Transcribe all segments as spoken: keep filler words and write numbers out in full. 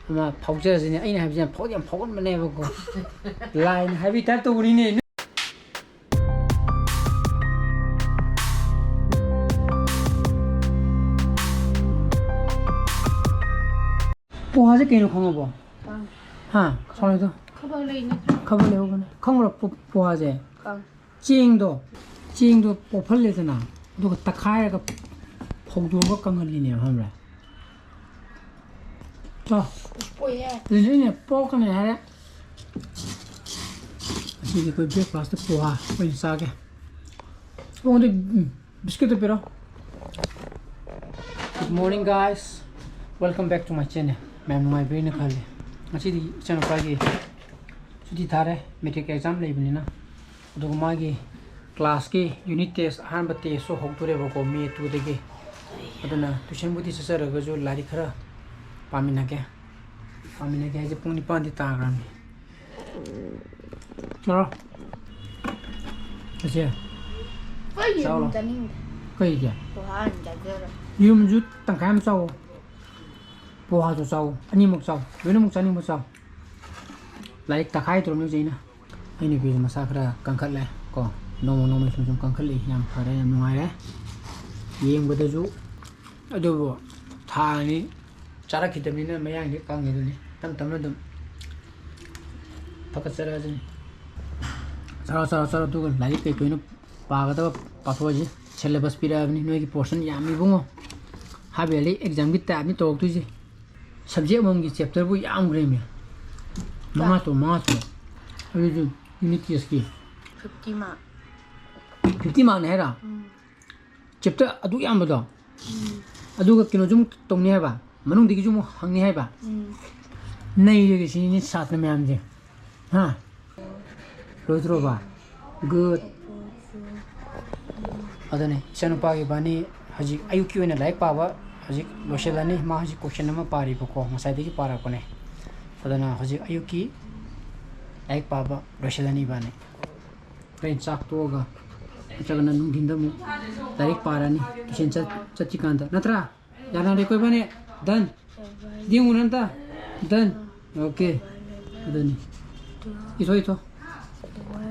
ꯑꯃ ꯐꯥꯎꯖꯔꯁꯤꯅꯦ꯫ ꯑꯩꯅ ꯍꯥꯏꯕꯁꯦ ꯌꯥꯝ ꯐꯥꯎꯗꯤ ꯌꯥꯝ ꯐꯥꯎꯒꯟꯕꯅꯦꯕꯀꯣ꯫ ꯂꯥꯏꯅ ꯍꯥꯏꯕꯒꯤ type ꯇꯧꯕꯅꯤꯅꯦ꯫ ꯄꯣꯍꯥꯁꯦ ꯀꯩꯅꯣ ꯈꯪꯉꯕꯣ? ꯈꯪꯉꯦ꯫ ꯍꯥ? ꯁꯣꯔꯤꯗꯣ꯫ ꯈꯕꯔ ꯂꯩ ꯅꯠꯇ꯭ꯔꯣ? ꯈꯕꯔ ꯂꯩꯍꯧꯕꯅꯦ꯫ ꯈꯪꯕ꯭ꯔꯣ ꯄꯣ-, ꯄꯣꯍꯥꯁꯦ? ꯈꯪꯉꯦ꯫ ꯆꯦꯡꯗꯣ, ꯆꯦꯡꯗꯣ ꯄꯣꯞꯍꯜꯂꯦꯗꯅ, ꯑꯗꯨꯒ ꯇꯛꯈꯥꯏꯔꯒ ꯐꯧꯗꯣꯛꯑꯒ ꯀꯪꯍꯜꯂꯤꯅꯦꯕ, ꯈꯪꯕ꯭ꯔꯥ? ꯆꯥꯎ꯫ ꯄꯣꯛꯑꯦ꯫ ꯑꯗꯨꯗꯤ ꯑꯩꯅ ꯄꯣꯛꯀꯅꯤ ꯍꯥꯏꯔꯦ꯫ ꯉꯁꯤꯗꯤ ꯑꯩꯈꯣꯏ breakfast ꯄꯣꯍꯥ ꯑꯣꯏꯅ ꯆꯥꯒꯦ꯫ ꯄꯣꯡꯗꯤ, ꯎꯝ, biscuit ꯇꯨ ꯄꯤꯔꯣ꯫ Good morning, guys. Welcome back to my channel. ꯃꯌꯥꯝ ꯅꯨꯡꯉꯥꯏꯕꯤꯔꯤꯅ ꯈꯜꯂꯤ꯫ ꯉꯁꯤꯗꯤ ꯏꯆꯥꯅꯨꯄꯥꯒꯤ ꯁꯨꯇꯤ ꯊꯥꯔꯦ, matric exam ꯂꯩꯕꯅꯤꯅ꯫ ꯑꯗꯨꯒ ꯃꯥꯒꯤ class ꯀꯤ unit test, ꯑꯍꯥꯟꯕ test ꯁꯨ ꯍꯧꯗꯣꯔꯦꯕꯀꯣ, May two ꯗꯒꯤ꯫ ꯑꯗꯨꯅ tuition ꯕꯨꯗꯤ ꯆꯠꯆꯔꯒꯁꯨ ꯂꯥꯏꯔꯤꯛ ꯈꯔ ꯄꯥꯃꯤꯟꯅꯒꯦ꯫ ꯄꯥꯃꯤꯟꯅꯒꯦ ꯍꯥꯏꯁꯦ ꯄꯨꯡ ꯅꯤꯄꯥꯟꯗꯤ ꯇꯥꯈ꯭ꯔꯕꯅꯤ꯫ ꯆꯠꯂꯣ꯫ ꯑꯁꯦ꯫ ꯑꯩ ꯌꯦꯔꯨꯝ ꯆꯥꯎꯂꯣ꯫ ꯆꯥꯅꯤꯡꯗꯦ꯫ ꯀꯩꯒꯤ? ꯄꯣꯍꯥ ꯑꯣꯏꯅ ꯆꯥꯖꯔꯣ꯫ ꯌꯦꯔꯨꯝꯁꯨ ꯇꯪꯈꯥꯏ ꯑꯃ ꯆꯥꯎ꯫ ꯄꯣꯍꯥꯁꯨ ꯆꯥꯎ꯫ ꯑꯅꯤꯃꯛ ꯆꯥꯎ꯫ ꯂꯣꯏꯅꯃꯛ ꯆꯥꯅꯤꯡꯕ ꯆꯥꯎ꯫ ꯂꯥꯏꯔꯤꯛ ꯇꯪꯈꯥꯏ ꯇꯧꯔꯝꯃꯤ ꯍꯧꯖꯤꯛ ꯑꯩꯅ꯫ ꯑꯩ ꯅꯨꯄꯤꯁꯦ ꯃꯁꯥ ꯈꯔ ꯀꯟꯈꯠꯂꯦ ꯀꯣ꯫ ꯅꯣꯡꯃ ꯅꯣꯡꯃꯒꯤ ꯁꯨꯝ ꯁꯨꯝ ꯀꯟꯈꯠꯂꯛꯏ꯫ ꯌꯥꯝ ꯐꯔꯦ, ꯌꯥꯝ ꯅꯨꯡꯉꯥꯏꯔꯦ꯫ ꯌꯦꯡꯕꯗꯁꯨ꯫ ꯑꯗꯨꯕꯨ ꯊꯥ ꯑꯅꯤ ꯆꯥꯔꯛꯈꯤꯗꯕꯅꯤꯅ ꯃꯌꯥꯡꯗꯤ ꯀꯪꯉꯤꯗꯨꯅꯤ꯫ ꯇꯞ ꯇꯞꯅ ꯑꯗꯨꯝ ꯐꯒꯠꯆꯔꯛꯑꯁꯤꯅꯤ꯫ ꯆꯥꯔꯣ, ꯆꯥꯔꯣ, ꯆꯥꯔꯣ꯫ ꯑꯗꯨꯒ ꯂꯥꯏꯔꯤꯛ ꯀꯩ ꯀꯩꯅꯣ ꯄꯥꯒꯗꯕ ꯄꯥꯊꯣꯛꯑꯁꯤ꯫ Syllabus ꯄꯤꯔꯛꯑꯕꯅꯤ꯫ ꯅꯣꯏꯒꯤ portion ꯌꯥꯝꯃꯤ ꯏꯕꯨꯡꯉꯣ꯫ Half yearly exam ꯒꯤ type ꯅꯤ ꯇꯧꯔꯛꯇꯣꯏꯁꯦ꯫ Subject ꯑꯃꯃꯝꯒꯤ chapter ꯕꯨ ꯌꯥꯝꯈ꯭ꯔꯦꯃꯤ꯫ ꯃꯉꯥ ꯇꯔꯨꯛ, ꯃꯉꯥ ꯇꯔꯨꯛ꯫ ꯑꯗꯨꯁꯨ unit test ꯀꯤ꯫ Fifty mark꯫ Fifty mark ꯅꯦ ꯍꯥꯏꯔꯣ? ꯎꯝ꯫ Chapter ꯑꯗꯨ ꯌꯥꯝꯕꯗꯣ? ꯎꯝ꯫ ꯑꯗꯨꯒ ꯀꯩꯅꯣꯁꯨ ꯑꯃꯨꯛ ꯇꯧꯅꯤ ꯍꯥꯏꯕ, ꯃꯅꯨꯡꯗꯒꯤꯁꯨ ꯑꯃꯨꯛ ꯍꯪꯅꯤ ꯍꯥꯏꯕ꯫ ꯎꯝ꯫ ꯅꯩꯔꯒꯦ ꯁꯤꯅꯤ ꯁꯥꯇ꯭ꯔ ꯃꯌꯥꯝꯁꯦ꯫ ꯍꯥ? ꯂꯣꯏꯗ꯭ꯔꯣꯕ? Good꯫ ꯑꯗꯨꯅꯦ, ꯏꯆꯥꯅꯨꯄꯥꯒꯤ ꯏꯕꯥꯅꯤ ꯍꯧꯖꯤꯛ ꯑꯌꯨꯛꯀꯤ ꯑꯣꯏꯅ ꯂꯥꯏꯔꯤꯛ ꯄꯥꯕ ꯍꯧꯖꯤꯛ ꯂꯣꯏꯁꯤꯜꯂꯅꯤ꯫ ꯃꯥ ꯍꯧꯖꯤꯛ question ꯑꯃ ꯄꯥꯔꯤꯕꯀꯣ, ꯉꯁꯥꯏꯗꯒꯤ ꯄꯥꯔꯛꯄꯅꯦ꯫ ꯑꯗꯨꯅ ꯍꯧꯖꯤꯛ ꯑꯌꯨꯛꯀꯤ ꯂꯥꯏꯔꯤꯛ ꯄꯥꯕ ꯂꯣꯏꯁꯤꯜꯂꯅꯤ ꯏꯕꯥꯅꯤ꯫ ꯍꯣꯔꯦꯟ ꯆꯥꯛ ꯇꯣꯛꯑꯒ ꯅꯠꯇ꯭ꯔꯒꯅ ꯅꯨꯡꯊꯤꯟꯗ ꯑꯃꯨꯛ ꯂꯥꯏꯔꯤꯛ ꯄꯥꯔꯅꯤ, tuition ꯆꯠ-, ꯆꯠꯇ꯭ꯔꯤꯀꯥꯟꯗ꯫ ꯅꯠꯇ꯭ꯔꯥ? ꯌꯥꯅꯔꯦꯀꯣ ꯏꯕꯥꯅꯤ? Done? ꯁꯤꯗꯤ ꯌꯦꯡꯉꯨꯅꯦ ꯑꯝꯇ꯫ Done. Okay. ꯑꯗꯨꯅꯤ꯫ ꯏꯊꯣ, ꯏꯊꯣ꯫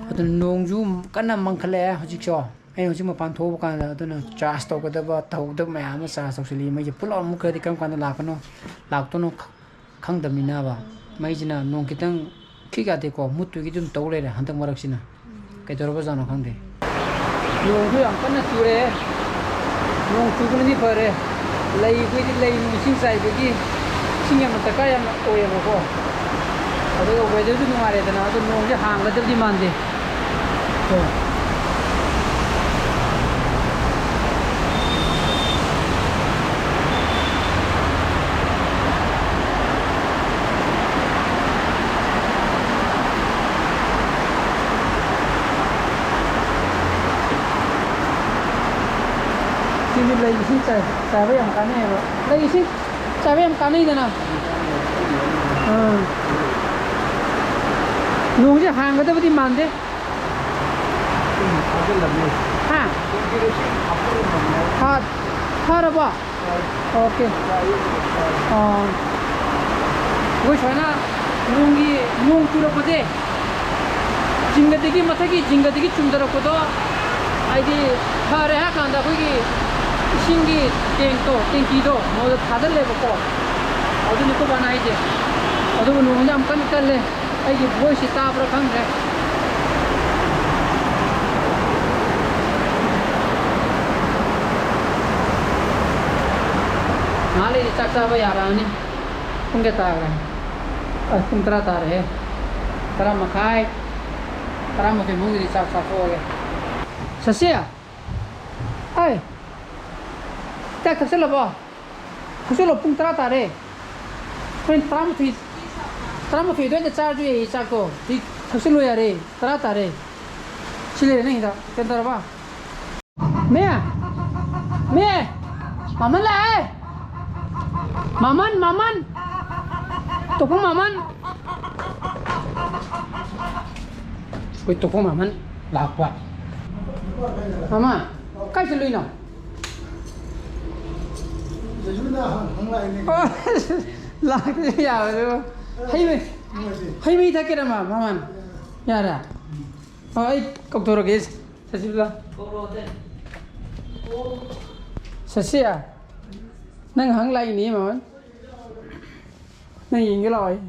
ꯑꯗꯨꯅ ꯅꯣꯡꯁꯨ ꯀꯟꯅ ꯃꯪꯈꯠꯂꯛꯑꯦ ꯍꯧꯖꯤꯛꯁꯨ꯫ ꯑꯩꯅ ꯍꯧꯖꯤꯛ ꯃꯄꯥꯟ ꯊꯣꯛꯎꯕ ꯀꯥꯟꯗ, ꯑꯗꯨꯅ ꯆꯥꯔꯖ ꯇꯧꯒꯗꯕ, ꯇꯧꯍꯧꯗꯕ ꯃꯌꯥꯝ ꯑꯃ ꯆꯥꯔꯖ ꯇꯧꯁꯤꯜꯂꯤ꯫ ꯃꯩꯁꯦ ꯄꯨꯠ ꯂꯥꯎꯅ ꯃꯨꯠꯈ꯭ꯔꯗꯤ ꯀꯔꯝ ꯀꯥꯟꯗ ꯂꯥꯛꯀꯅꯣ, ꯂꯥꯛꯇꯣꯏꯅꯣ ꯈ-, ꯈꯪꯗꯕꯅꯤꯅꯕ꯫ ꯃꯩꯁꯤꯅ ꯅꯣꯡ ꯈꯤꯇꯪ ꯈꯤꯛ ꯌꯥꯗꯦꯀꯣ, ꯃꯨꯠꯇꯨꯒꯤ ꯑꯗꯨꯝ ꯇꯧ ꯂꯩꯔꯦ ꯍꯟꯗꯛ ꯃꯔꯛꯁꯤꯅ꯫ ꯀꯩꯗꯧꯔꯕꯖꯥꯠꯅꯣ ꯈꯪꯗꯦ꯫ ꯅꯣꯡꯁꯨ ꯌꯥꯝ ꯀꯟꯅ ꯆꯨꯔꯦ꯫ ꯅꯣꯡ ꯆꯨꯕꯅꯗꯤ ꯐꯔꯦ꯫ ꯂꯩ, ꯑꯩꯈꯣꯏꯗꯤ ꯂꯩ ꯅꯨꯡ ꯏꯁꯤꯡ ꯆꯥꯏꯕꯒꯤ ꯏꯁꯤꯡ ꯌꯥꯝꯅ ꯗꯔꯀꯥꯔ ꯌꯥꯝꯅ ꯑꯣꯏꯌꯦꯕꯀꯣ꯫ ꯑꯗꯨꯒ ꯋꯦꯗꯔꯁꯨ ꯅꯨꯡꯉꯥꯏꯔꯦꯗꯅ, ꯑꯗꯣ ꯅꯣꯡꯁꯦ ꯍꯥꯡꯒꯗꯕꯗꯤ ꯃꯥꯟꯗꯦ꯫ ꯀꯣ꯫ ꯁꯤꯗꯤ ꯂꯩ ꯏꯁꯤꯡ ꯆꯥꯏ-, ꯆꯥꯏꯕ ꯌꯥꯝ ꯀꯥꯟꯅꯩꯌꯦꯕ꯫ ꯂꯩ ꯏꯁꯤꯡ ꯆꯥꯏꯕ ꯌꯥꯝ ꯀꯥꯟꯅꯩꯗꯅ꯫ ꯑꯥ꯫ ꯅꯣꯡꯁꯦ ꯍꯥꯡꯒꯗꯕꯗꯤ ꯃꯥꯟꯗꯦ꯫ ꯍꯥ? ꯐꯥ-, ꯐꯥꯔꯕꯣ? ꯑꯣꯀꯦ꯫ ꯑꯥ꯫ ꯑꯩꯈꯣꯏ ꯁꯨꯃꯥꯏꯅ ꯅꯣꯡꯒꯤ, ꯅꯣꯡ ꯆꯨꯔꯛꯄꯁꯦ, ꯖꯤꯡꯒꯗꯒꯤ, ꯃꯊꯛꯀꯤ ꯖꯤꯡꯒꯗꯒꯤ ꯆꯨꯝꯊꯔꯛꯄꯗꯣ, ꯍꯥꯏꯗꯤ ꯐꯔꯦ ꯍꯥꯏꯔ ꯀꯥꯟꯗ ꯑꯩꯈꯣꯏꯒꯤ ꯏꯁꯤꯡꯒꯤ ꯇꯦꯡꯇꯣ, ꯇꯦꯡꯀꯤꯗꯣ, ꯃꯉꯣꯟꯗ ꯊꯥꯖꯤꯜꯂꯦꯕꯀꯣ꯫ ꯑꯗꯨꯅꯤ ꯑꯩꯈꯣꯏ ꯕꯥꯅ ꯍꯥꯏꯁꯦ꯫ ꯑꯗꯨꯕꯨ ꯅꯣꯡꯁꯦ ꯌꯥꯝ ꯀꯟꯅ ꯀꯜꯂꯦ꯫ ꯑꯩꯒꯤ ꯚꯣꯏꯁꯁꯤ ꯇꯥꯕ꯭ꯔꯥ ꯈꯪꯗ꯭ꯔꯦ꯫ ꯉꯥꯏꯍꯥꯛ ꯂꯩꯔꯗꯤ ꯆꯥꯛ ꯆꯥꯕ ꯌꯥꯔꯛꯑꯅꯤ꯫ ꯄꯨꯡ ꯀꯌꯥ ꯇꯥꯈ꯭ꯔꯦ? ꯑꯁ, ꯄꯨꯡ ꯇꯔꯥ ꯇꯥꯔꯦꯍꯦ꯫ ꯇꯔꯥ ꯃꯈꯥꯏ, ꯇꯔꯥꯃꯥꯊꯣꯏ ꯃꯅꯨꯡꯗꯗꯤ ꯆꯥꯛ ꯆꯥꯊꯣꯛꯑꯒꯦ꯫ ꯁꯁꯤ! ꯍꯥꯏ! ꯆꯥꯛ ꯊꯛꯆꯜꯂꯕꯣ? ꯊꯛꯆꯜꯂꯣ, ꯄꯨꯡ ꯇꯔꯥ ꯇꯥꯔꯦ꯫ ꯍꯣꯔꯦꯟ ꯇꯔꯥꯃꯥꯊꯣꯏ, ꯇꯔꯥꯃꯥꯊꯣꯏ ꯑꯗꯨꯋꯥꯏꯗ ꯆꯥꯔꯁꯨ ꯌꯥꯏꯌꯦ ꯆꯥꯛꯇꯣ꯫ ꯍꯧꯖꯤꯛ ꯊꯛꯆꯜꯂꯣ ꯌꯥꯔꯦ, ꯇꯔꯥ ꯇꯥꯔꯦ꯫ ꯁꯤ ꯂꯩꯔꯦ ꯅꯪ ꯍꯤꯗꯥꯛ꯫ ꯀꯩꯅꯣ ꯇꯧꯔꯕ? ꯃꯦ! ꯃꯦ! ꯃꯥꯃꯟ ꯂꯥꯛꯑꯦ! ꯃꯥꯃꯟ, ꯃꯥꯃꯟ! ꯇꯣꯛꯐꯝ ꯃꯥꯃꯟ! ꯑꯩꯈꯣꯏ ꯇꯣꯛꯐꯝ ꯃꯥꯃꯟ ꯂꯥꯛꯄ꯫ ꯃꯥꯃ, ꯀꯥꯏ ꯆꯠꯂꯨꯏꯅꯣ? ꯖꯤꯖꯨꯅ ꯍꯪ-, ꯍꯪꯂꯛꯏꯅꯦ꯫ ꯑꯣ, ꯂꯥꯛꯇ꯭ꯔꯗꯤ ꯌꯥꯔꯣꯏꯗꯕ꯫ ꯍꯩ ꯃꯍꯤ, ꯍꯩ ꯃꯍꯤ ꯊꯛꯀꯦꯔ ꯃꯥ, ꯃꯃꯥꯟ? ꯌꯥꯔꯦ? ꯑꯣ, ꯑꯩ ꯀꯧꯊꯣꯔꯛꯀꯦ ꯁꯦ꯫ ꯁꯁꯤꯕꯂꯥ꯫ ꯁꯁꯤꯌꯥ, ꯅꯪ ꯍꯪ ꯂꯥꯛꯏꯅꯦ ꯃꯃꯥꯟ꯫ ꯅꯪ ꯌꯦꯡꯒꯦ ꯂꯥꯛꯑꯣ ꯑꯩ꯫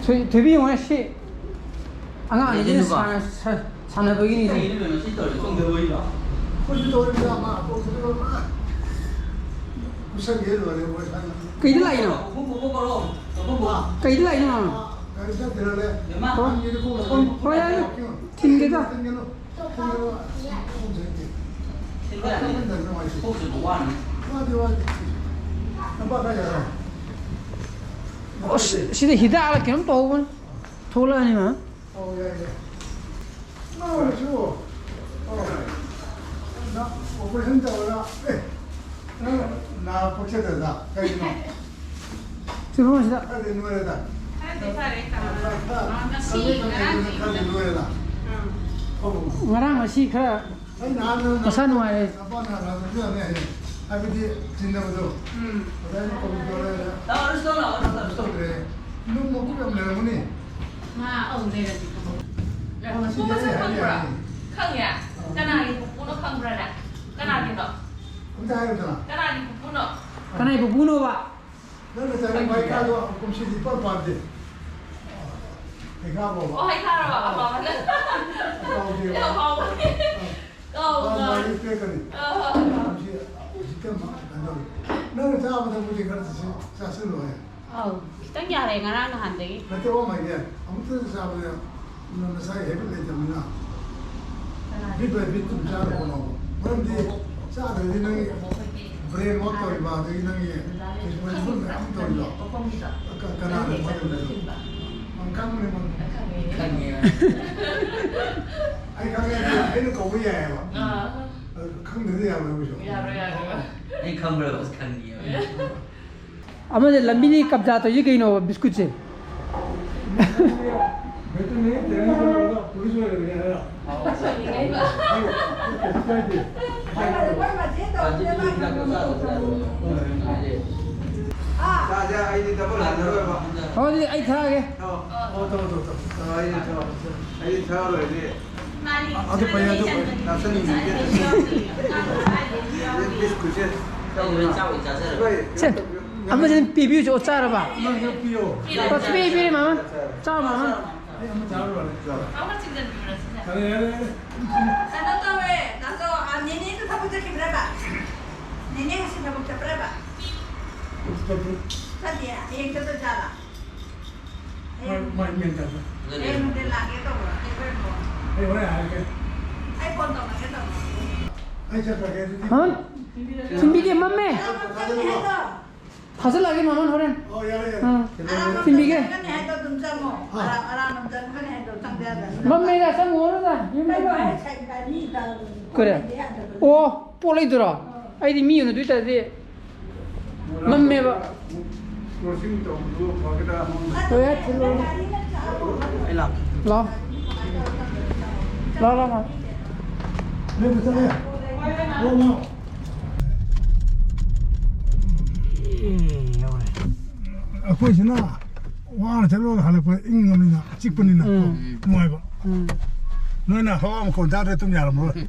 ꯊꯣꯏ-, ꯊꯣꯏꯕꯤ ꯌꯦꯡꯉꯣꯅꯦ ꯁꯤ꯫ ꯑꯉꯥꯡ ꯑꯅꯤꯁꯤꯅ ꯀꯩꯗꯩꯅꯣꯕ? ꯁꯥꯟꯅ-, ꯁꯥ-, ꯁꯥꯟꯅꯕꯒꯤꯅꯤ꯫ ꯀꯩꯅꯣ ꯀꯩꯅꯣ ꯁꯤ ꯇꯧꯔꯤ? ꯆꯣꯡꯊꯕꯒꯤꯔꯣ? ꯑꯩꯈꯣꯏꯁꯨ ꯇꯧꯔꯤꯕ꯭ꯔꯥ? ꯑꯃ ꯑꯇꯣꯞꯄꯗꯨ ꯑꯃ ꯄꯨꯁꯟꯒꯦ ꯂꯣꯏꯔꯦ ꯃꯣꯏ ꯁꯥꯟꯅ-, ꯀꯩꯗ ꯂꯥꯛꯏꯅꯣ? ꯀꯩꯗ ꯂꯥꯛꯏꯅꯣ ꯃꯥ? ꯒꯥꯔꯤ ꯆꯠꯇ꯭ꯔꯤꯔꯣ ꯂꯩ? ꯍꯣꯏ, ꯌꯥꯔꯦ꯫ ꯊꯤꯟꯒꯦꯗ꯫ ꯊꯤꯟꯒꯅꯨ꯫ ꯊꯤꯟꯒꯅꯨ꯫ ꯋꯥꯗꯤ ꯋꯥꯗꯤ꯫ ꯅꯄꯥ ꯀꯥꯏ ꯆꯠꯈ꯭ꯔꯦ? ꯑꯁ, ꯁꯤꯗ ꯍꯤꯗꯥꯛꯂ ꯀꯩꯅꯣꯝ ꯇꯧꯍꯧꯕꯅꯤ꯫ ꯊꯣꯛꯂꯛꯑꯅꯤ ꯃꯥ꯫ ꯑꯧ, ꯌꯥꯏ, ꯌꯥꯏ꯫ ꯅꯪ ꯑꯣꯏꯔꯁꯨ, ꯑꯧ, ꯅꯪ operation ꯇꯧꯔꯒ, ꯑꯦ, ꯅꯪ ꯅꯥ ꯄꯛꯆꯗꯗ ꯀꯩꯒꯤꯅꯣ? ꯆꯨꯔꯨ ꯑꯁꯤꯗ꯫ ꯈꯔꯗꯤ ꯅꯣꯏꯔꯦꯗ꯫ ꯈꯔꯗꯤ ꯐꯔꯦ, ꯈꯔ꯫ ꯈꯔ, ꯈꯔ, ꯉꯁꯤ, ꯈꯔꯗꯤ ꯉꯔꯥꯡꯗꯤ ꯅꯣꯏꯔꯦꯗ, ꯈꯔꯗꯤ ꯅꯣꯏꯔꯦꯗ꯫ ꯎꯝ꯫ ꯑꯧ꯫ ꯉꯔꯥꯡ ꯉꯁꯤ ꯈꯔ ꯑꯩ ꯅꯍꯥꯟ ꯅꯪ ꯃꯁꯥ ꯅꯨꯡꯉꯥꯏꯔꯦ꯫ ꯅꯄꯥ ꯅꯥꯔꯛꯑꯁꯨ ꯌꯥꯅꯤ ꯍꯥꯏꯌꯦ꯫ ꯍꯥꯏꯕꯗꯤ ꯆꯤꯡꯅꯕꯗꯣ꯫ ꯎꯝ꯫ ꯑꯗ ꯑꯩꯅ ꯀꯧꯕꯤꯗꯣꯔꯦ꯫ ꯂꯥꯛꯑꯣ, ꯂꯥꯛꯑꯣ, ꯂꯥꯛꯑꯣ, ꯂꯥꯛꯑꯣ꯫ ꯇꯧꯗ꯭ꯔꯦ꯫ ꯅꯨꯡ ꯃꯀꯨꯞ ꯌꯥꯝ ꯂꯩꯔꯝꯒꯅꯤ꯫ ꯃꯥ, ꯑꯧ, ꯂꯩꯔꯝꯃꯤ꯫ ꯑꯣ, ꯉꯁꯤꯗꯤ ꯄꯨꯄꯨ ꯃꯁꯛ ꯑꯩ ꯍꯥꯏꯕ ꯈꯪꯕ꯭ꯔꯥ? ꯌꯥꯅꯤ꯫ ꯈꯪꯉꯦ? ꯑꯥ꯫ ꯀꯅꯥꯒꯤ ꯄꯨꯄꯨꯅꯣ ꯈꯪꯕ꯭ꯔꯥꯅꯦ? ꯀꯅꯥꯒꯤꯅꯣ? ꯑꯝꯇ ꯍꯥꯏꯌꯨꯗꯅ꯫ ꯀꯅꯥꯒꯤ ꯄꯨꯄꯨꯅꯣ? ꯀꯅꯥꯏ ꯄꯨꯄꯨꯅꯣꯕ? ꯅꯪꯅ ꯆꯥꯅꯤꯡꯕ ꯍꯩꯈꯥꯗꯣ ꯀꯨꯝꯁꯤꯗꯤ ꯏꯄꯥꯟ ꯄꯥꯟꯗꯦ꯫ ꯍꯩꯈꯥ ꯐꯥꯎꯕ꯫ ꯑꯣ, ꯍꯩꯈꯥꯔꯣ? ꯑꯐꯕꯅꯦ꯫ ꯀꯥꯎꯗꯦꯕ꯫ ꯌꯥꯝ ꯍꯥꯎꯕꯅꯦ꯫ ꯑꯥ꯫ ꯀꯥꯎꯕ ꯄꯥꯟ ꯉꯝꯗꯦ꯫ ꯄꯥꯟꯕ ꯄꯦꯛꯀꯅꯤ꯫ ꯑꯥ꯫ ꯀꯨꯝꯁꯤ ꯍꯧꯖꯤꯛꯇꯤ ꯑꯃ ꯀꯩꯅꯣ ꯇꯧꯔꯦ꯫ ꯅꯪꯅ ꯆꯥꯕꯗꯕꯨꯗꯤ ꯈꯔ ꯆꯥꯁꯤꯜꯂꯣꯍꯦ꯫ ꯑꯧ, ꯈꯤꯇꯪ ꯌꯥꯔꯦ ꯉꯔꯥꯡ ꯅꯍꯥꯟꯗꯒꯤ꯫ ꯅꯠꯇꯦ, ꯑꯣ ꯃꯥꯏ ꯒꯦꯠ꯫ ꯑꯃꯨꯛꯇ ꯆꯥꯕꯗ ꯅꯪ ꯅꯁꯥꯒꯤ ꯍꯦꯕꯤꯠ ꯂꯩꯇꯕꯅꯤꯅ꯫ ꯀꯅꯥꯒꯤ? ꯕꯤꯠ ꯕꯥꯏ ꯕꯤꯠ ꯑꯗꯨꯝ ꯆꯥꯅꯕ ꯍꯣꯠꯅꯧ꯫ ꯃꯔꯝꯗꯤ ꯆꯥꯗ꯭ꯔꯗꯤ ꯅꯪꯒꯤ brain work ꯇꯧꯔꯤꯕ, ꯑꯗꯒꯤ ꯅꯪꯒꯤ responsible ꯃꯌꯥꯝ ꯇꯧꯔꯤꯗꯣ꯫ ꯀ-, ꯀꯅꯥꯅ ꯐꯗꯣꯏꯅꯣ? ꯃꯪ ꯈꯪꯕꯅꯤ, ꯃꯪ꯫ ꯈꯪꯉꯦ꯫ ꯑꯩ ꯈꯪꯉꯦ, ꯑꯩꯅ ꯀꯧꯕ ꯌꯥꯏꯑꯕ꯫ ꯑꯥ꯫ ꯑꯗꯨ ꯈꯪꯗ꯭ꯔꯗꯤ ꯌꯥꯔꯣꯏ, ꯑꯩꯈꯣꯏꯁꯨ꯫ ꯌꯥꯔꯣꯏ, ꯌꯥꯔꯣꯏ꯫ ꯑꯩ ꯈꯪꯕ꯭ꯔꯕ? ꯑꯁ, ꯈꯪꯉꯦꯕ꯫ ꯑꯃꯅ ꯂꯝꯕꯤꯗꯤ ꯀꯕꯖꯥ ꯇꯧꯔꯤꯁꯦ ꯀꯩꯅꯣꯕ, ꯕꯤꯁꯀꯨꯠꯁꯦ? ꯕꯦꯇꯅꯔꯤ ꯇ꯭ꯔꯦꯅꯤꯡ ꯇꯧꯔꯒ ꯄꯨꯂꯤꯁ ꯑꯣꯏꯔꯒꯦ ꯍꯥꯏꯔꯣ? ꯑꯧ꯫ ꯀꯩꯁꯨ ꯀꯥꯏꯗꯦ꯫ ꯑꯗꯨꯗꯤ ꯍꯤꯗꯥꯛꯇꯣ ꯆꯥꯗꯕ ꯌꯥꯔꯣꯏ꯫ ꯍꯣꯏ꯫ ꯍꯣꯏ, ꯑꯗꯨꯗꯤ ꯑꯩ ꯊꯛꯑꯒꯦ꯫ ꯑꯣ, ꯇꯧꯔꯣ, ꯇꯧꯔꯣ, ꯇꯧꯔꯣ꯫ ꯑꯩꯗꯤ ꯊꯛꯑꯔꯣꯏꯗꯤ꯫ ꯑꯗꯨ ꯐꯩ, ꯑꯗꯨ ꯐꯩ꯫ ꯆꯥꯁꯟꯅꯤꯡꯉꯤꯗꯤ꯫ ꯕꯤꯁꯀꯨꯠꯁꯦ ꯆꯥꯎꯅ꯫ ꯁꯦ, ꯑꯃꯁꯤꯅ ꯄꯤꯕꯤꯌꯨ, ꯆꯥꯔꯕ? ꯅꯪ ꯈꯔ ꯄꯤꯌꯣ꯫ ꯄꯤꯕꯤꯔꯦ, ꯃꯃꯥ꯫ ꯆꯥꯎ, ꯃꯃꯥ꯫ ꯑꯩ ꯑꯃ ꯆꯥꯔꯨꯔꯣꯅꯦ꯫ ꯌꯥꯔꯦ, ꯌꯥꯔꯦ, ꯌꯥꯔꯦ꯫ ꯀꯩꯅꯣ ꯇꯧꯋꯦ, ꯗꯥ ꯖꯣ, ꯑ, ꯅꯦꯅꯦꯗꯨ ꯊꯕꯛ ꯆꯠꯈꯤꯕ꯭ꯔꯕ? ꯅꯦꯅꯦ ꯉꯁꯤ ꯊꯕꯛ ꯆꯠꯄ꯭ꯔꯕ? ꯆꯠꯇꯦ꯫ ꯆꯠꯇꯦ? ꯍꯌꯦꯡ ꯆꯠꯇꯣꯏꯖꯥꯠꯂ? ꯃꯥꯏ, ꯃꯥꯏ ꯃꯦꯟ ꯇꯥꯗꯦ꯫ ꯍꯌꯦꯡ ꯅꯨꯡꯊꯤꯜ ꯂꯥꯛꯀꯦ ꯇꯧꯕ꯭ꯔꯣ? ꯑꯩ ꯍꯣꯔꯦꯟ ꯐꯣꯟ ꯑꯩ ꯍꯣꯔꯦꯟ ꯍꯥꯏꯔꯛꯀꯦ꯫ ꯑꯩ ꯐꯣꯟ ꯇꯧꯔꯛꯀꯦ ꯇꯧꯕ꯭ꯔꯣ? ꯑꯩ ꯆꯠꯈ꯭ꯔꯒꯦ ꯑꯗꯨꯗꯤ꯫ ꯃꯃꯟ? ꯊꯤꯟꯕꯤꯒꯦ, ꯃꯝꯃꯦ꯫ ꯊꯥꯖꯜꯂꯛꯑꯒꯦ, ꯃꯃꯟ ꯍꯣꯔꯦꯟ꯫ ꯑꯣ, ꯌꯥꯔꯦ, ꯌꯥꯔꯦ꯫ ꯑꯥ꯫ ꯊꯤꯜꯂꯛꯑꯒꯦ꯫ ꯊꯤꯟꯕꯤꯒꯦ꯫ ꯆꯪꯒꯅꯤ ꯍꯥꯏꯗꯣ ꯑꯗꯨꯝ ꯆꯪꯉꯣ꯫ ꯍꯥ꯫ ꯑꯔꯥ-, ꯑꯔꯥ ꯑꯗꯨꯝ ꯆꯪꯒꯅꯤ ꯍꯥꯏꯗꯣ ꯆꯪꯗ ꯌꯥꯗꯕꯅꯤ꯫ ꯃꯝꯃꯦꯗ, ꯆꯪꯉꯨꯔꯣꯗ, ꯌꯨꯝꯗ ꯀꯩꯅꯣ ꯂꯣꯏꯔꯦ꯫ ꯍꯥꯏꯁꯦ, ꯒꯥꯔꯤ ꯇꯧꯔꯨꯅꯤ꯫ ꯀꯔꯤ? ꯌꯥꯗꯕꯅꯤ꯫ ꯑꯣ, ꯄꯣꯠ ꯂꯩꯗꯣꯏꯔꯣ? ꯑꯩꯗꯤ ꯃꯤ ꯎꯅꯗꯣꯏ ꯇꯥꯔꯗꯤ ꯃꯝꯃꯦꯕ꯫ ꯀ꯭ꯔꯣꯁꯤꯡ ꯇꯧꯕꯗꯨ ꯐꯒꯗ꯭ꯔꯥ? ꯍꯣꯏ, ꯊꯤꯜꯂꯣ꯫ ꯑꯩ ꯂꯥꯛꯀꯦ꯫ ꯂꯥꯛꯑꯣ꯫ ꯂꯥꯛꯑꯣ, ꯂꯥꯛꯑꯣ, ꯂꯥꯛꯑꯣ꯫ ꯂꯩꯕ ꯆꯠꯂꯦ꯫ ꯂꯥꯛꯑꯣ, ꯂꯥꯛꯑꯣ꯫ ꯑꯩꯈꯣꯏꯁꯤꯅ ꯋꯥꯅ ꯆꯠꯂꯨꯔꯒ ꯍꯜꯂꯛꯄ ꯏꯪꯉꯕꯅꯤꯅ, ꯆꯤꯛꯄꯅꯤꯅ ꯎꯝ꯫ ꯅꯨꯡꯉꯥꯏꯕ꯫ ꯎꯝ꯫ ꯅꯣꯏꯅ ꯍꯋꯥ ꯃꯈꯣꯟ ꯇꯥꯗ꯭ꯔꯦ ꯇꯨꯝ ꯌꯥꯔꯝꯃꯔꯣꯏ꯫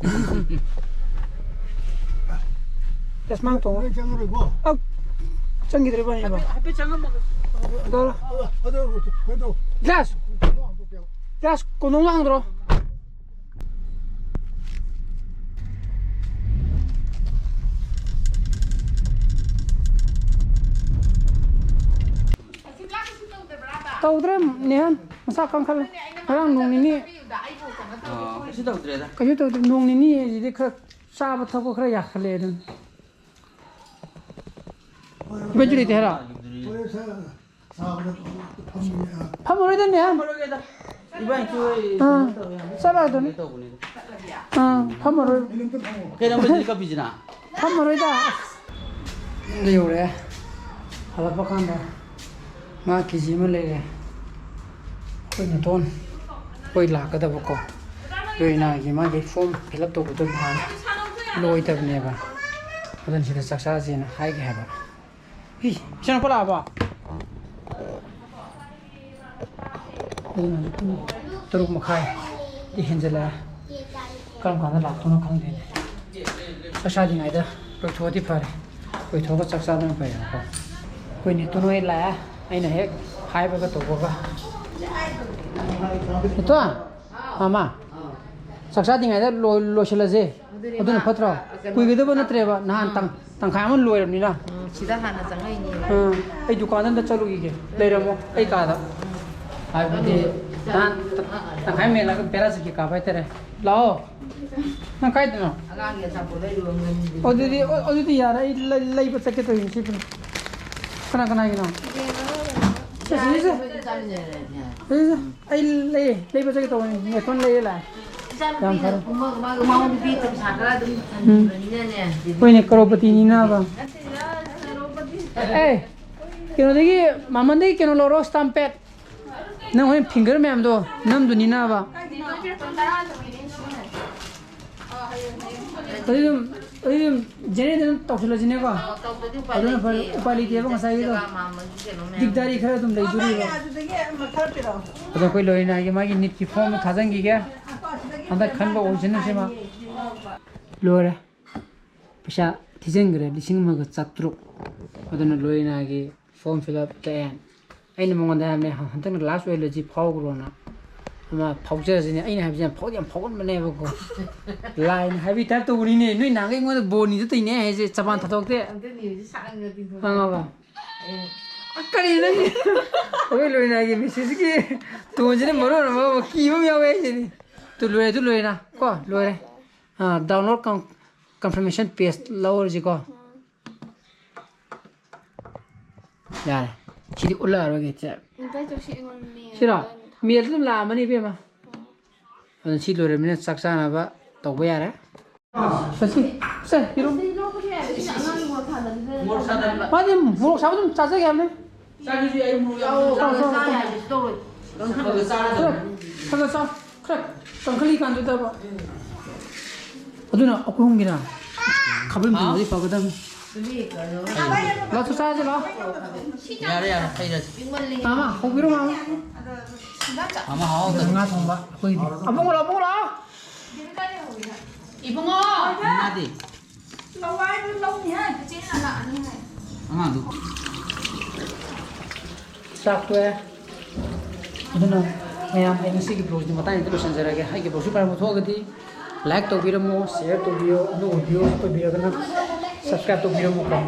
ꯆꯁꯃꯥ ꯇꯣꯡꯉꯣ꯫ ꯅꯣꯏ ꯆꯪꯉꯔꯣꯏꯀꯣ? ꯑꯧ, ꯆꯪꯈꯤꯗ꯭ꯔꯦ ꯏꯕꯥꯅꯤ ꯏꯕꯥ꯫ ꯍꯥꯏꯐꯦꯠ, ꯍꯥꯏꯐꯦꯠ ꯆꯪꯉꯝꯃꯒ꯫ ꯇꯧꯔꯣ꯫ ꯑꯗꯣ, ꯑꯗꯣ, ꯀꯩꯅꯣ ꯇꯧ꯫ ꯒ꯭ꯂꯥꯁ꯫ ꯀꯩꯅꯣ ꯍꯥꯡꯗꯣꯛꯀꯦꯕ꯫ ꯒ꯭ꯂꯥꯁ ꯀꯣꯟꯗꯣꯡ ꯍꯥꯡꯗ꯭ꯔꯣ? ꯇꯧꯗ꯭ꯔꯦ, ꯅꯦꯍꯥꯟ ꯃꯁꯥ ꯀꯟꯈꯠꯂꯦ꯫ ꯉꯔꯥꯡ ꯅꯣꯡ ꯅꯤꯅꯤ꯫ ꯑꯥ, ꯀꯩꯁꯨ ꯇꯧꯗ꯭ꯔꯦꯗ꯫ ꯀꯩꯁꯨ ꯇꯧꯗ꯭ꯔꯦ, ꯅꯣꯡ ꯅꯤꯅꯤ ꯍꯥꯏꯁꯤꯗꯤ ꯈꯔ ꯆꯥꯕ ꯊꯛꯄ ꯈꯔ ꯌꯥꯈꯠꯂꯦ ꯑꯗꯨꯅ꯫ ꯏꯕꯦꯟ ꯆꯨꯔꯤ ꯇꯦ ꯍꯥꯏꯔꯣ? ꯐꯝꯃꯔꯣꯏꯗ, ꯅꯦꯍꯥꯟ꯫ ꯐꯝꯃꯔꯣꯏꯗ, ꯏꯕꯥꯅꯤ ꯆꯨꯔꯤ ꯑꯥ, ꯀꯩꯅꯣ ꯇꯧꯋꯦ ꯍꯥꯏꯕ꯫ ꯆꯠꯂꯣ ꯑꯗꯨꯅꯤ꯫ ꯇꯧꯕꯅꯤꯗ꯫ ꯑꯥ, ꯐꯝꯃꯔꯣꯏ꯫ ꯀꯩꯅꯣ ꯃꯣꯏꯗꯤ ꯀꯞꯄꯤꯁꯤꯅ? ꯐꯝꯃꯔꯣꯏꯗ꯫ ꯌꯨꯝꯗ ꯌꯧꯔꯛꯑꯦ꯫ ꯍꯜꯂꯛꯄ ꯀꯥꯟꯗ ꯉꯥ ꯀꯦ ꯖꯤ ꯑꯃ ꯂꯩꯔꯦ꯫ ꯑꯩꯈꯣꯏ ꯅꯇꯣꯟ, ꯑꯩꯈꯣꯏ ꯂꯥꯛꯀꯗꯕꯀꯣ꯫ ꯑꯩꯈꯣꯏ ꯏꯅꯥꯒꯤ ꯃꯥꯒꯤ form fill up ꯇꯧꯕꯗꯣ ꯅꯍꯥꯟ ꯂꯣꯏꯗꯕꯅꯦꯕ꯫ ꯑꯗꯨꯅ ꯁꯤꯗ ꯆꯥꯛ ꯆꯥꯁꯦꯅ ꯍꯥꯏꯒꯦ ꯍꯥꯏꯕ꯫ ꯏ, ꯏꯆꯥꯅꯨꯄꯥ ꯂꯥꯛꯑꯕꯣ? ꯑꯗꯨꯅ ꯍꯧꯖꯤꯛ ꯄꯨꯡ ꯇꯔꯨꯛ ꯃꯈꯥꯏꯗꯤ ꯍꯦꯟꯖꯜꯂꯛꯑꯦ꯫ ꯀꯔꯝ ꯀꯥꯟꯗ ꯂꯥꯛꯇꯣꯏꯅꯣ ꯈꯪꯗꯦꯅꯦ꯫ ꯆꯥꯛ ꯆꯥꯗ꯭ꯔꯤꯉꯩꯗ ꯂꯣꯏꯊꯣꯛꯑꯗꯤ ꯐꯔꯦ꯫ ꯂꯣꯏꯊꯣꯛꯑꯒ ꯆꯥꯛ ꯆꯥꯕꯅ ꯐꯩꯌꯦꯕꯀꯣ꯫ ꯑꯩꯈꯣꯏ ꯅꯤꯇꯨꯟ ꯍꯣꯏ ꯂꯥꯛꯑꯦ꯫ ꯑꯩꯅ ꯍꯦꯛ ꯍꯥꯏꯕꯒ ꯇꯧꯕꯒ꯫ ꯅꯤꯇꯨꯟ! ꯃꯃꯥ! ꯆꯥꯛ ꯆꯥꯗ꯭ꯔꯤꯉꯩꯗ ꯂꯣꯏ-, ꯂꯣꯏꯁꯤꯜꯂꯁꯦ꯫ ꯑꯗꯨꯅꯦ ꯑꯗꯨꯅ ꯃꯥ ꯐꯠꯇ꯭ꯔꯣ? ꯀꯩꯅꯣ ꯀꯨꯏꯒꯗꯕ ꯅꯠꯇ꯭ꯔꯦꯕ꯫ ꯅꯍꯥꯟ ꯇꯪ-, ꯇꯪꯈꯥꯏ ꯑꯃ ꯂꯣꯏꯔꯕꯅꯤꯅ꯫ ꯎꯝ, ꯁꯤꯗ ꯍꯥꯟꯅ ꯆꯪꯉꯛꯏꯅꯦ꯫ ꯑꯥ, ꯑꯩ ꯗꯨꯀꯥꯟꯗ ꯑꯝꯇ ꯆꯠꯂꯨꯈꯤꯒꯦ꯫ ꯂꯩꯔꯝꯃꯣ ꯑꯩ ꯀꯥꯗ꯫ ꯍꯥꯏꯕꯗꯤ ꯇꯪ-, ꯇꯪꯈꯥꯏ ꯃꯦꯜꯂꯒ ꯕꯦꯔꯥ ꯆꯠꯀꯦ ꯀꯥꯕ ꯍꯥꯏꯇꯥꯔꯦ꯫ ꯂꯥꯛꯑꯣ꯫ ꯅꯪ ꯀꯥꯏꯗꯅꯣ? ꯑꯉꯥꯡꯒꯤ ꯑꯆꯥꯄꯣꯠ ꯂꯩꯔꯨꯕ ꯉꯝꯗꯦ꯫ ꯑꯣ, ꯑꯗꯨꯗꯤ, ꯑꯣ, ꯑꯗꯨꯗꯤ ꯌꯥꯔꯦ꯫ ꯑꯩ ꯂꯩ-, ꯂꯩꯕ ꯆꯠꯀꯦ ꯇꯧꯔꯤꯅꯤ ꯁꯤ ꯄꯨꯟꯅ꯫ ꯀꯅꯥ ꯀꯅꯥꯒꯤꯅꯣ? ꯁꯦ, ꯁꯤꯁꯦ꯫ ꯁꯤꯁꯦ꯫ ꯑꯩ ꯂꯩ-, ꯂꯩꯕ ꯆꯠꯀꯦ ꯇꯧꯕꯅꯤ꯫ ꯅꯦꯇꯣꯟ ꯂꯩꯌꯦ ꯂꯥꯛꯑꯦ꯫ ꯌꯥꯝ ꯐꯔꯦ꯫ ꯃꯥ-, ꯃꯥ-, ꯃꯉꯣꯟꯗ ꯄꯤꯔꯛꯇ ꯄꯩꯁꯥ ꯈꯔ ꯑꯗꯨꯝ ꯎꯝ꯫ ꯊꯝꯕꯤꯕꯅꯤꯅꯅꯦ꯫ ꯍꯣꯏꯅꯦ, ꯀꯔꯣꯔꯄꯇꯤꯅꯤꯅꯕ꯫ ꯑꯦ, ꯀꯩꯅꯣꯗꯒꯤ, ꯃꯃꯟꯗꯒꯤ ꯀꯩꯅꯣ ꯂꯧꯔꯣ, stamp pad꯫ ꯅꯪ ꯍꯣꯔꯦꯟ finger ꯃꯌꯥꯝꯗꯣ ꯅꯝꯗꯣꯏꯅꯤꯅꯕ꯫ ꯑꯗꯨꯗꯤ ꯑꯗꯨꯝ, ꯑꯗꯨꯗꯤ ꯑꯗꯨꯝ ꯖꯦꯅꯦꯔꯦꯜꯗ ꯑꯗꯨꯝ ꯇꯧꯁꯤꯜꯂꯁꯤꯅꯦꯀꯣ꯫ ꯑꯧ, ꯇꯧꯗ꯭ꯔꯗꯤ ꯎꯄꯥꯏ ꯑꯗꯨꯅ ꯐꯔꯦ, ꯂꯩꯇꯦ꯫ ꯎꯄꯥꯏ ꯂꯩꯇꯦꯕ, ꯉꯁꯥꯏꯒꯤꯗꯣ꯫ ꯖꯒꯥ ꯃꯥꯡꯕꯒꯤ ꯀꯩꯅꯣ ꯃꯌꯥꯝ꯫ ꯗꯤꯛꯗꯥꯔꯤ ꯈꯔ ꯑꯗꯨꯝ ꯂꯩꯗꯣꯔꯤꯕ꯫ ꯑꯗꯨꯗꯒꯤ ꯑꯃ ꯈꯔ ꯄꯤꯔꯛꯑꯣ꯫ ꯑꯗꯣ ꯑꯩꯈꯣꯏ ꯂꯣꯏꯅꯥꯒꯤ ꯃꯥꯒꯤ ꯅꯤꯠꯀꯤ ꯐꯣꯝ ꯑꯃ ꯊꯥꯖꯤꯟꯈꯤꯒꯦ꯫ ꯍꯟꯗꯛ ꯈꯟꯕ ꯑꯣꯏꯁꯅꯨꯁꯦ ꯃꯥ꯫ ꯂꯣꯏꯔꯦ꯫ ꯄꯩꯁꯥ ꯊꯤꯖꯤꯟꯈ꯭ꯔꯦ, ꯂꯤꯁꯤꯡ ꯑꯃꯒ ꯆꯥꯇ꯭ꯔꯨꯛ꯫ ꯑꯗꯨꯅ ꯂꯣꯏꯅꯥꯒꯤ form fill up ꯇ ꯑꯦꯟ꯫ ꯑꯩꯅ ꯃꯉꯣꯟꯗ ꯍꯥꯏꯕꯅꯦ, "ꯍꯟꯗꯛꯅ last ꯑꯣꯏꯍꯜꯂꯁꯤ, ꯐꯥꯎꯈ꯭ꯔꯣꯅ"꯫ ꯑꯃ ꯐꯥꯎꯖꯔꯁꯤꯅꯦ꯫ ꯑꯩꯅ ꯍꯥꯏꯕꯁꯦ ꯌꯥꯝ ꯐꯥꯎꯗꯤ ꯌꯥꯝ ꯐꯥꯎꯒꯟꯕꯅꯦꯕꯀꯣ꯫ ꯂꯥꯏꯅ ꯍꯥꯏꯕꯒꯤ type ꯇꯧꯕꯅꯤꯅꯦ꯫ ꯅꯣꯏ ꯅꯍꯥꯟꯈꯩ ꯑꯩꯉꯣꯟꯗ ꯕꯣꯔꯅꯤꯗ ꯇꯧꯏꯅꯦ ꯍꯥꯏꯁꯦ, ꯆꯕꯥꯟ ꯊꯥꯗꯣꯛꯇꯦ꯫ ꯑꯝꯇ ꯅꯤꯌꯨꯁꯤ ꯁꯥꯡꯅ ꯇꯤꯡꯊꯣꯛ ꯈꯪꯉꯕ? ꯑꯦ꯫ ꯑ, ꯀꯔꯤ ꯅꯪꯒꯤ? ꯑꯩꯈꯣꯏ ꯂꯣꯏꯅꯥꯒꯤ ꯃꯦꯁꯦꯖꯀꯤ ꯇꯣꯟꯁꯤꯅ ꯃꯔꯣꯟ ꯑꯃ ꯀꯤꯕ ꯑꯃ ꯌꯥꯎꯋꯦ ꯍꯥꯏꯁꯤꯅꯤ꯫ ꯇꯨ ꯂꯣꯏꯔꯦ, ꯑꯗꯨ ꯂꯣꯏꯔꯦꯅ ꯀꯣ, ꯂꯣꯏꯔꯦ꯫ ꯑꯥ, download con-, confirmation page ꯂꯧꯔꯁꯤꯀꯣ꯫ ꯌꯥꯔꯦ꯫ ꯁꯤꯗꯤ ꯎꯠꯂꯛꯑꯔꯣꯏꯒꯦ, ꯏꯆꯦ꯫ ꯏꯕꯥꯏ ꯆꯧꯁꯤ ꯑꯩꯉꯣꯟꯗ ꯃꯦꯜ ꯁꯤꯔꯣ? ꯂꯧꯔꯅꯤ꯫ ꯃꯦꯜꯗ ꯑꯗꯨꯝ ꯂꯥꯛꯑꯝꯃꯅꯤ, ꯏꯕꯦꯝꯃ꯫ ꯑꯗꯨꯅ ꯁꯤ ꯂꯣꯏꯔꯕꯅꯤꯅ ꯆꯥꯛ ꯆꯥꯅꯕ ꯇꯧꯕ ꯌꯥꯔꯦ꯫ ꯆꯠꯁꯤ꯫ ꯁꯦ, ꯌꯦꯔꯨꯝ꯫ ꯁꯤ ꯂꯧꯕꯗꯤ ꯌꯥꯏ꯫ ꯁꯤ ꯑꯉꯥꯡꯒꯤ ꯃꯣꯔꯣꯛ ꯁꯥꯗꯕꯁꯤꯗ ꯃꯣꯔꯣꯛ ꯁꯥꯗꯕ꯫ ꯃꯥꯗꯤ ꯃꯣꯔꯣꯛ ꯁꯥꯕ ꯑꯗꯨꯝ ꯆꯥꯖꯒꯦ ꯍꯥꯏꯕꯅꯤ꯫ ꯆꯥꯒꯦꯁꯨ ꯌꯥꯏ, ꯃꯣꯔꯣꯛ ꯌꯥꯝ ꯆꯥꯎ, ꯆꯥꯎ, ꯆꯥꯎ, ꯆꯥꯎ꯫ ꯆꯥ ꯌꯥꯏ, ꯀꯩꯁꯨ ꯇꯧꯔꯣꯏ꯫ ꯈꯔ, ꯈꯔ ꯆꯥꯎ꯫ ꯈꯔ ꯀꯟꯈꯠꯂꯤꯀꯥꯟꯗꯨꯗꯕ꯫ ꯑꯗꯨꯅ ꯑꯩꯈꯣꯏ ꯑꯍꯨꯝꯒꯤꯅ ꯈꯥꯕꯩ ꯍꯥꯎ꯫ ꯃꯇꯝꯗꯗꯤ ꯐꯒꯗꯕꯅꯤ꯫ ꯂꯥꯛꯑꯣ, ꯆꯥꯛ ꯆꯥꯁꯤ ꯂꯥꯛꯑꯣ꯫ ꯌꯥꯔꯦ, ꯌꯥꯔꯦ, ꯍꯩꯔꯁꯤ꯫ ꯃꯥꯃꯥ, ꯍꯧꯕꯤꯔꯣ ꯃꯥꯃꯥ꯫ ꯃꯥꯃꯥ ꯍꯥꯎꯗ꯫ ꯉꯥ ꯊꯣꯡꯕ ꯑꯩꯈꯣꯏꯒꯤꯗꯤ꯫ ꯑꯕꯨꯡꯉꯣ ꯂꯥꯛꯑꯣ, ꯑꯕꯨꯡꯉꯣ ꯂꯥꯛꯑꯣ꯫ ꯏꯕꯨꯡꯉꯣ꯫ ꯃꯥꯗꯤ꯫ ꯂꯋꯥꯏꯗꯨ ꯂꯧꯅꯤ ꯍꯥꯏ꯫ ꯑꯉꯥꯡꯗꯨ꯫ ꯆꯥꯛ ꯇꯣꯛꯑꯦ꯫ ꯑꯗꯨꯅ ꯃꯌꯥꯝ, ꯑꯩ ꯉꯁꯤꯒꯤ vlogꯁꯤ ꯃꯇꯥꯡꯁꯤꯗ ꯂꯣꯏꯁꯤꯟꯖꯔꯒꯦ꯫ ꯑꯩꯒꯤ vlogꯁꯤ ꯐꯔꯕ ꯊꯣꯛꯑꯒꯗꯤ like ꯇꯧꯕꯤꯔꯝꯃꯣ, share ꯇꯧꯕꯤꯌꯣ, ꯑꯗꯨꯒ videoꯁꯤ ꯑꯣꯏꯕꯤꯔꯒꯅ subscribe ꯇꯧꯕꯤꯔꯝꯃꯣꯀꯣ꯫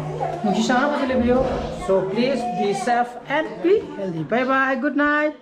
ꯅꯨꯡꯁꯤ ꯆꯥꯟꯅꯕꯁꯦ ꯂꯩꯕꯤꯌꯣ꯫ So please be safe and be healthy. Bye bye, good night.